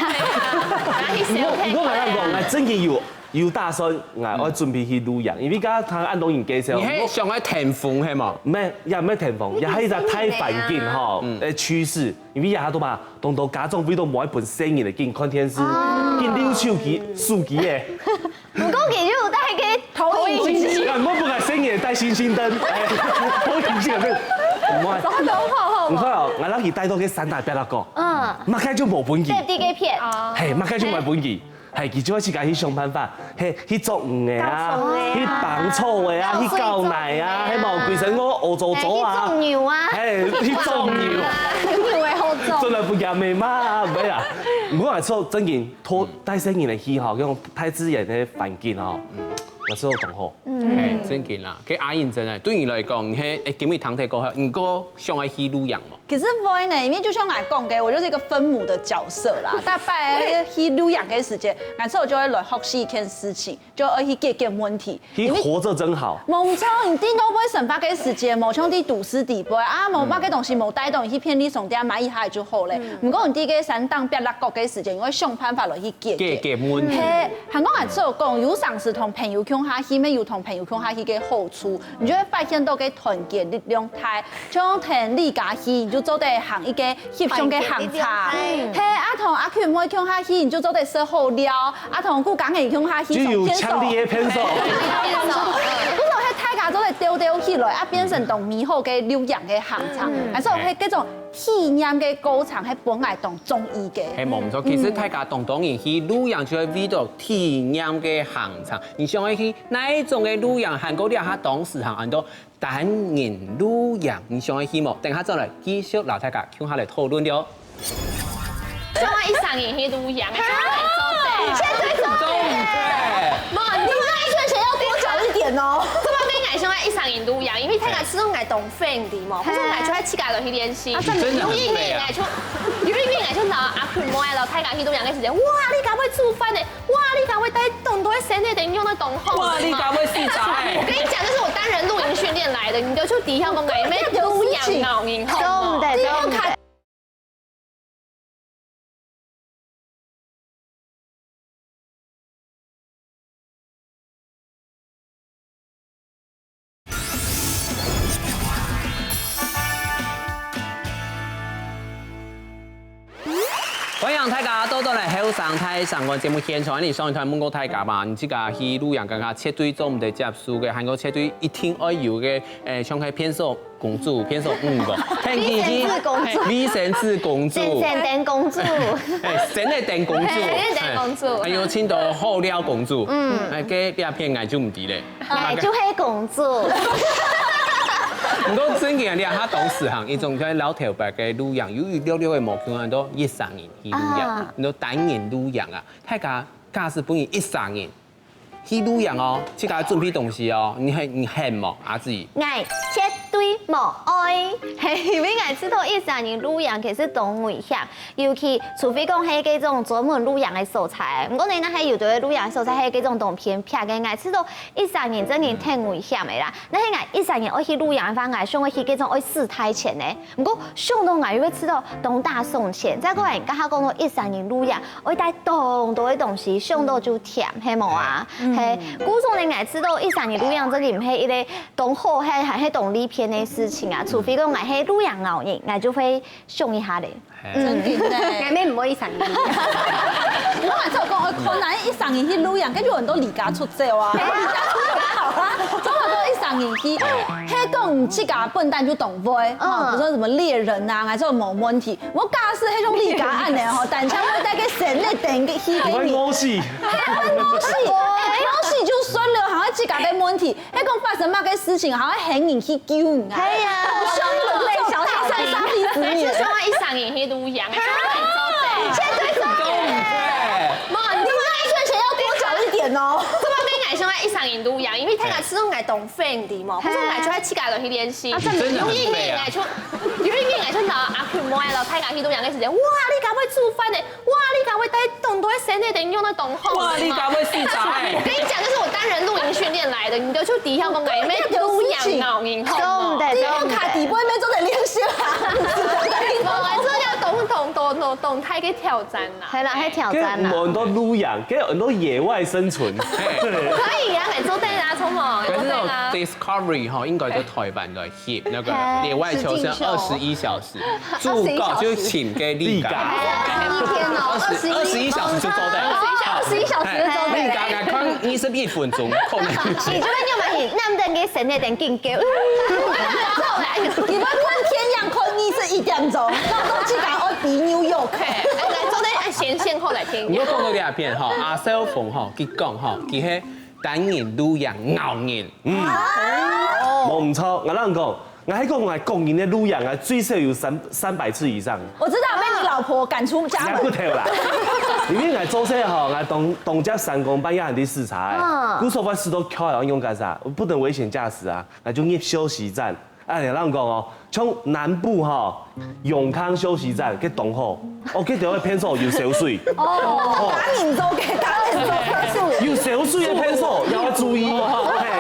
毋過，毋過𠊎講，𠊎正經有，有打算，𠊎愛準備去露營，因為剛剛聽恁多人介紹，你係想愛跈風係無？毋係，也毋係跈風，也係一個大環境吼，誒，趨勢，因為也都嘛，當多家長為到無愛分細人仔緊看電視，緊溜手機、手機誒。 毋過佢有戴个投影機。啊，𠊎本來細人仔戴星星燈，哎，投影機有無？毋會。好，好，好。你看哦，𠊎摎佢戴到該山頂壁那個，嗯，麼个就無分佢。戴這個片。嘿，麼个就無分佢。嘿，佢就愛自家去想辦法，嘿，去捉魚仔啊，搞蟲仔啊，去幫草仔啊，去搞泥啊，搞蟲仔啊，嘿，無，歸身我烏糟糟啊，嘿，去捉牛啊，嘿，去捉牛。牛仔好捉。真的不一樣，美嘛，毋係啦。毋過來說，正經，拖帶細人仔去吼，用大自然个環境吼，嗯，有時候講吼，嗯，嘿，正經啦，該阿英真的，對你來講，你係，誒，今日聽忒過後，你過想愛去露營無？其實會呢，因為就像𠊎講个，我就是一個分母的角色啦。大概去露營个時間，𠊎之後就會來學習一件事情，就愛去解決問題。去活著真好。無錯，你頂多會生活个時間，無像在都市底背啊，無麼个東西無帶動，你去便利商店買一下就好咧。毋過你在該山頂壁落角个時間，你愛想辦法來去解決。解決問題。嘿，還講𠊎之後講，有常時同朋友共下去，乜有同朋友共下去个好處。 你就會發現到个團結力量大。像同你家去，你就做得行一個翕相个行程。嘿，啊，同阿Q妹共下去，你就做得食好料。啊，同顧江人共下去，就有強烈个偏手。不是，係大家做得兜兜起來，啊，變成當美好个露營个行程，還是有該種體驗个過程，係本來當中意个。係，無錯。其實大家當多人去露營，就係為著體驗个行程。你想愛去哪一種个露營，還過這下當時行恁多 單人露營，你想愛去無？等下轉來繼續摎大家共下來討論了。想愛一儕人去露營，哈？絕對做得。無，你這個一圈錢要多繳一點哦。這個跟𠊎想愛一儕人露營，因為大家始終愛懂分離嘛，可是𠊎就愛自家落去練習。啊，真的很累啊。有一年，𠊎就，有一年，𠊎就摎阿坤妹，摎大家去露營个時間，哇，你敢會煮飯呢？ 哇，你敢會帶當多个生理等用到當好？哇，你敢會食材？我跟你講，這是我單人露營訓練來的，你就去底下講，哎，沒有養老，你好嗎？真的，真的。歡迎大家倒轉來後生大聲公節目現場。你上一段問過大家嘛，你自家去露營，感覺絕對做毋得接受个，還過絕對一定愛有个，誒，像係便所公主、便所女个，衛生紙公主、衛生紙公主、神仙燈公主，誒，神仙燈公主，神仙燈公主，還有盡多好料公主，嗯，誒，該這片𠊎就毋知咧。 哎，就係公主。毋過正經啊，你啊，較當時行，一種在老頭擺个露營，有一溜溜个無共樣，都一儕人去露營，啊，你都單人露營啊，大家假使分你一儕人，去露營哦，自家準備東西哦，你係你肯無，阿姊？𠊎絕對無愛，係因為𠊎知道一儕人露營其實當危險，尤其除非講係該種專門露營个所在。毋過呢，若係有兜露營所在係該種當偏僻个，𠊎知道一儕人真个忒危險个啦。若係𠊎一儕人愛去露營个話，𠊎想愛去該種愛使大錢个。毋過想到𠊎又會知道當大送錢，再過來你剛剛講到一儕人露營， 愛帶當多个東西，想到就悿，係無啊？係，故所呢，𠊎知道一儕人露營真个毋係一個當好，還還係當利便个事情啊。除非講𠊎係露營𠢕人，𠊎就會想一下咧。真的呢。𠊎乜毋會一儕人露營。我還是有講，可能一儕人去露營，感覺有很多離家出走啊，離家出走好啦，總係講一儕人去，係講自家本身就當會，嗯，比如說什麼獵人啊，還是有無問題。 我假使係像你家恁樣吼，單淨會帶个生理等个去个人，我會屙屎，係啊，會屙屎，屙屎就算了，還會自家个問題，係講發生麼个事情，還會喊人去救你啊。係啊，我想你們被小小的傷害子女。就想要一儕人去露營，絕對做得。絕對做得。媽，你這個安全險要多繳一點哦。這個應該想要一儕人露營，因為大家知道𠊎當 friendly 嘛，可是𠊎就愛自家落去練習。真的很廢啊有一年𠊎就，有一年𠊎就拿阿坤妹了，大家去露營个時間，哇，你敢會煮飯呢？哇，你敢會帶當多个生理等用到當好？哇，你敢會洗茶欸？我跟你講，那是我單人露營訓練來的，你就去底下講，哎，沒露營啊，你好嗎？真的，你用卡底背面做的練習啊。我來做一下懂懂懂懂懂，太个挑戰啦。係啦，係挑戰啦。很多露營，跟很多野外生存。可以啊，你做得啦，聰明，可是那種做得啦。 Discovery 哈，應該在台灣來寫那個野外求生二十一小時，主角就請給麗佳。一天哦，二十二十一小時就做得了。二十一小時就做得了。麗佳來看二十一分鐘，可能你就會用嘛，你那麼个生理等更高。你們看天陽看二十一點鐘，搞到自家愛比New York。來，做得按先線後來聽你。有看過這片哈？阿少峰哈，佢講哈，佢係單人露營𠢕人，嗯，無毋著，𠊎同你講，𠊎係講𠊎個人个露營啊，最少有三三百次以上。我知道被你老婆趕出家門也不。對啦，因為𠊎做事吼，𠊎當當接三更半夜還在駛車，故所會駛到橋，愛用幹啥？不能危險駕駛啊，𠊎就入休息站。哎，𠊎同你講哦，像南部吼，永康休息站，該當好，哦，該條个便所有燒水。哦，打你做給打你做。有燒水个便所，要注意。嘿，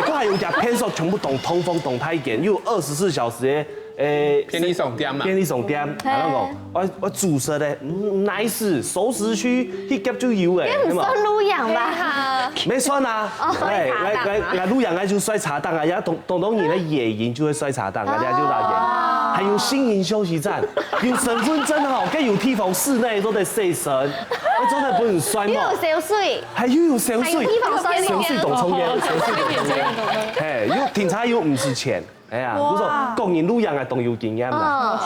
佢還有隻便所全部當通風、當大間，又有二十四小時个，誒，便利商店嘛。便利商店，然後講，我我煮食个，嗯，nice，熟食區，去夾就有誒，該毋算露營吧？沒算啊，哎，來來來，露營啊就睡車頂啊，也當當多人个野營就會睡車頂啊，這就露營。還有新營休息站，有身份證吼，該有地方室內做得洗身，哎，做得分人睡嘛。又有燒水，還又有燒水，還有地方睡覺燒水當重要，燒水當重要。嘿，又停車又毋使錢，哎呀，不錯，個人露營啊，當有經驗啦。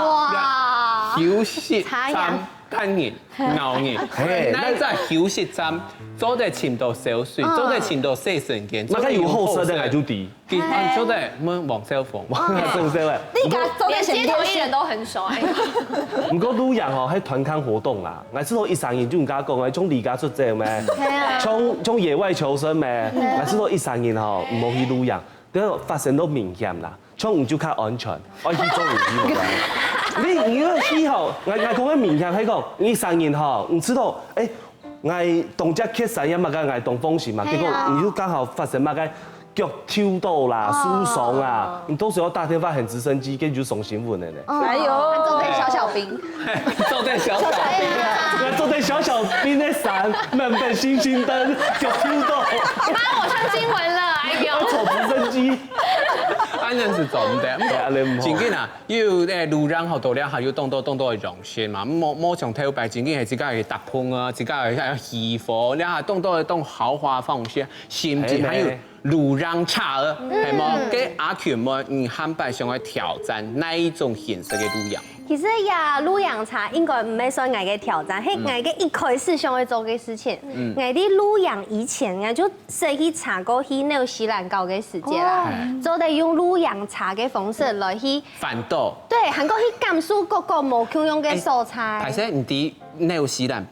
哇，休息站單人、𠢕人，嘿，那在休息站做得尋到燒水，做得尋到洗身間，那个有後生的還就低，佢就在問王少峰。是不是？你敢做得先連街頭藝人都很熟哎。毋過露營吼，係團康活動啦，𠊎知道一儕人就毋敢講，像離家出走咩，像像野外求生咩，𠊎知道一儕人吼，毋好去露營，這發生到危險啦。 像你就較安全，愛去做有去無啦。你你个氣吼，𠊎𠊎講个明顯係講，你生人吼，你知道，誒，𠊎當隻缺山也嘛，𠊎當放心嘛，結果你就剛好發生麼个腳抽到啦、受傷啊，你到時候打電話喊直升機，跟你就上新聞的呢。哎呦，做得小小兵，做得小小兵，做得小小兵的山，滿滿星星燈，腳抽到，媽，我上新聞了，哎呦！坐直升機。恁樣係做毋得。哎，恁樣毋好。正經啊，又誒露營好多了，還有當多當多个用心嘛。無無像頭擺正經係自家个搭棚啊，自家个起火，了還當多个當豪華方式，甚至還有露營車啊，係無？該阿群們，你下擺想愛挑戰哪一種形式个露營？其實呀，露營車應該毋係算𠊎个挑戰，係𠊎个一開始想愛做个事情。𠊎在露營以前，𠊎就識去查過去紐西蘭搞个時節啦，做得用露營車个方式來去，環島。對，還過去感受各個無共樣个所在歹。勢，你知紐西蘭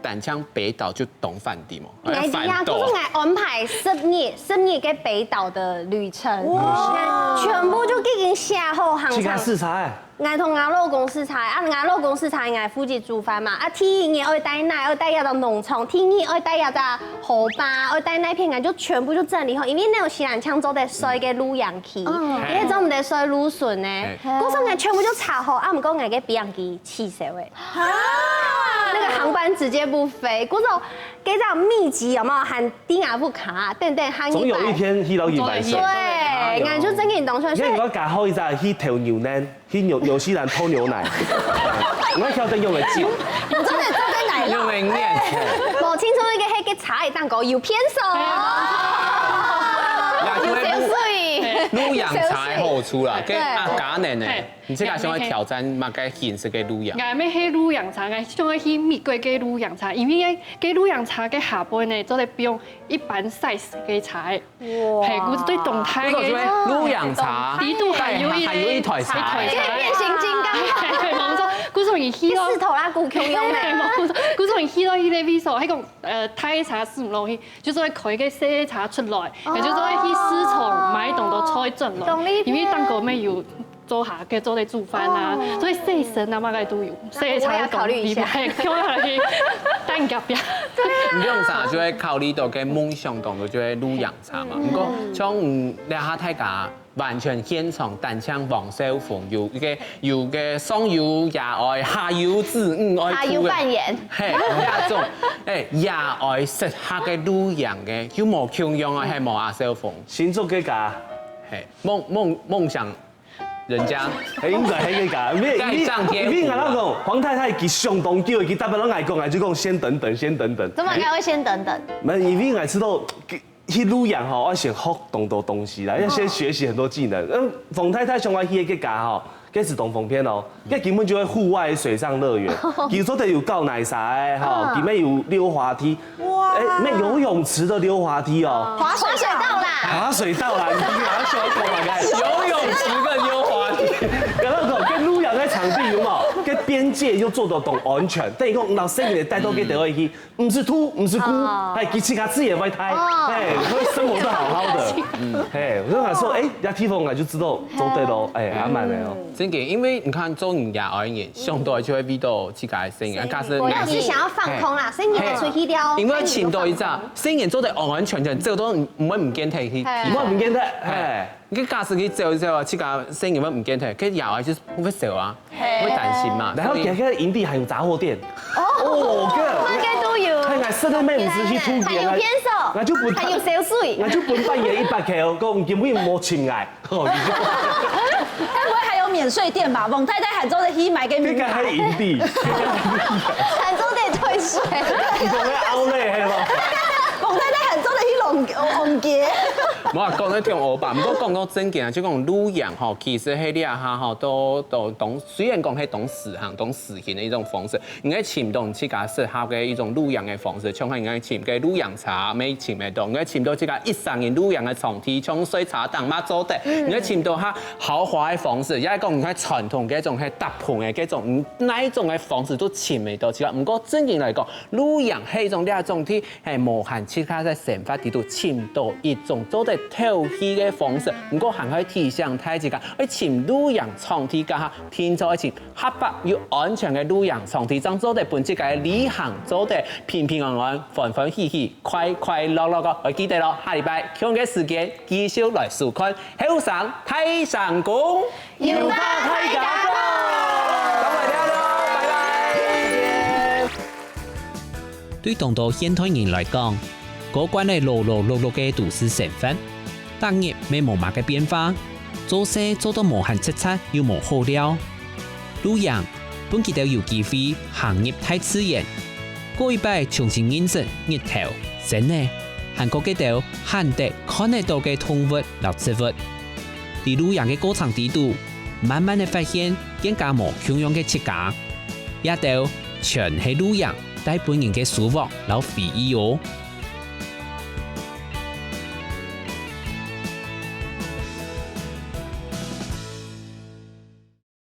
單淨北島就當環島嘛，應該係啊，環島。可是𠊎安排十日，十日个北島个旅程，哇。全部就已經寫好行程。自家駛車欸？𠊎同𠊎老公駛車，啊，𠊎老公駛車，𠊎負責煮飯嘛。啊，第一日愛帶哪，愛帶哪隻農場，第二愛帶哪隻河壩，愛帶哪片，𠊎就全部就整理好，因為紐西蘭淨做得睡个露營區，嗯。也做毋得睡路脣呢。嘿。故所𠊎全部就查好，啊，毋過𠊎个飛行機取消欸。 那個航班直接不飛，故所該隻密集有沒有？還訂啊不卡，等等還一擺。總有一天去到一百歲。對，哎喲。感覺真的當出來，所以你應該搞好一隻去頭牛奶，去紐紐西蘭偷牛奶，我曉得用个酒。你真的做在哪用个念。我聽說一個黑个茶也蛋糕有偏手。那就會有水。露營茶的好處啦，跟對。阿嘎奶奶。嘿。 你自家想要挑戰麼个形式个露營？𠊎乜係露營車，𠊎想要去美國个露營車，因為个露營車个下背呢，做得放一般size个車。哇。係，故所對當大个。故所就係露營車，底肚還有一，還有一台車。一台車。變形金剛。係，無錯，故所你去到，石頭啦，古窮用的。係，無錯，故所你去到一個位所，還講，呃，大車駛毋落去，就係開个細車出來，哦。就係去市場買當多菜轉來，懂你意思。因為當高乜有 做下个做得煮飯啊，哦。所以洗身啊，麼个都有，洗茶都懂，我也考慮一下。你不會，叫他去蛋糕表。對啊。你用啥就會考慮到个夢想當中就會露營車嘛。嗯。不過像，嗯，這下大家完全現場單淨黃少峰，有一個，有個上有爺哀，下有子女愛顧个。下有扮演。嘿，那種，哎，爺哀適合个露營个，有無共樣啊？嗯。還無啊，少峰。新竹个家。嘿，夢，夢，夢想 人家。哎，應該係个，因為，因為，該上天無啊。因為𠊎講，黃太太佢想當久，佢特別摎𠊎講，𠊎就講先等等，先等等。怎麼應該會先等等？哎，沒有，因為𠊎知道，去露營吼，要先學當多東西啦，要先學習很多技能。嗯，黃太太想愛去个家吼，該係當方便哦，該根本就係戶外水上樂園，佢做得有搞泥沙个吼，嗯。佢乜有溜滑梯， 哇。哎，沒有游泳池的溜滑梯哦。滑水道啦。滑水道啦，你聽啊，小狗嘛，看。游泳池跟溜滑梯。然後講，跟露營个場地有無？跟邊界又做得當安全，等於講，老師你帶到佢等下去，毋係兔，毋係龜，哦。哎，佢自家自己也會帶，哦。哎，會生活得好好的。嗯。哎，我就想說，哎，這地方啊，就知道做得咯，哎，還蠻的哦。真个，因為你看，做人家而言，想到就會遇到自家个生意，啊，假使我也是想要放空啦，所以你也出去了，因為尋到一隻 生意做得安安全全，這個都毋，毋會毋見忒去。係。毋會毋見忒，係。你假使去走一走啊，自家生意會毋見忒，該爺哀就會愁啊，係。會擔心嘛。然後佢个營地還有雜貨店。哦。哦，該，該都有。該𠊎實在毋使去土地，還有便所，𠊎就分，還有燒水。𠊎就分半夜一百K，講今晡日無請𠊎。 哦，你就該不會還有免稅店吧？黃太太還做得去買个名牌。這個還營地。還做得退稅。你講个outlet係無？黃太太還做得去逛，逛街。無啊，講得挺好吧。毋過講到正經啊，就講露營吼，其實係這下吼，都，都當，雖然講係當時行、當時行个一種方式， 你愛尋到自家適合个一種露營个方式，像係你愛尋个露營車，乜尋得到。你愛尋到自家一儕人露營个場地，像睡車頂乜做得。你愛尋到較豪華个方式，也係講你愛傳統个一種係搭棚个這種，嗯，哪一種个方式都尋得到自家。毋過正經來講，露營係一種這種體，係無限自家在生活裡肚尋到一種做得透氣个方式。毋過還愛提醒大自家，愛尋露營場地該下，定著愛尋 合法又安全个露營場地，正做得分自家个旅行做得平平安安、歡歡喜喜、快快樂樂个。愛記得咯，下禮拜共樣个時間繼續來收看《後生大聲公》。有話大家講。拜拜。對當多現代人來講，過慣了勞勞碌碌个都市生活，逐日乜無麼个變化，做事做到無閒掣掣又無好尞。 露營，分佢兜有機會行入大自然，過一擺重新認識日頭、星仔，還過該兜罕得看得到个動物摎植物。在露營个過程裡肚，慢慢仔發現更加無共樣个自家。這兜全係露營帶分人个收穫摎回憶哦。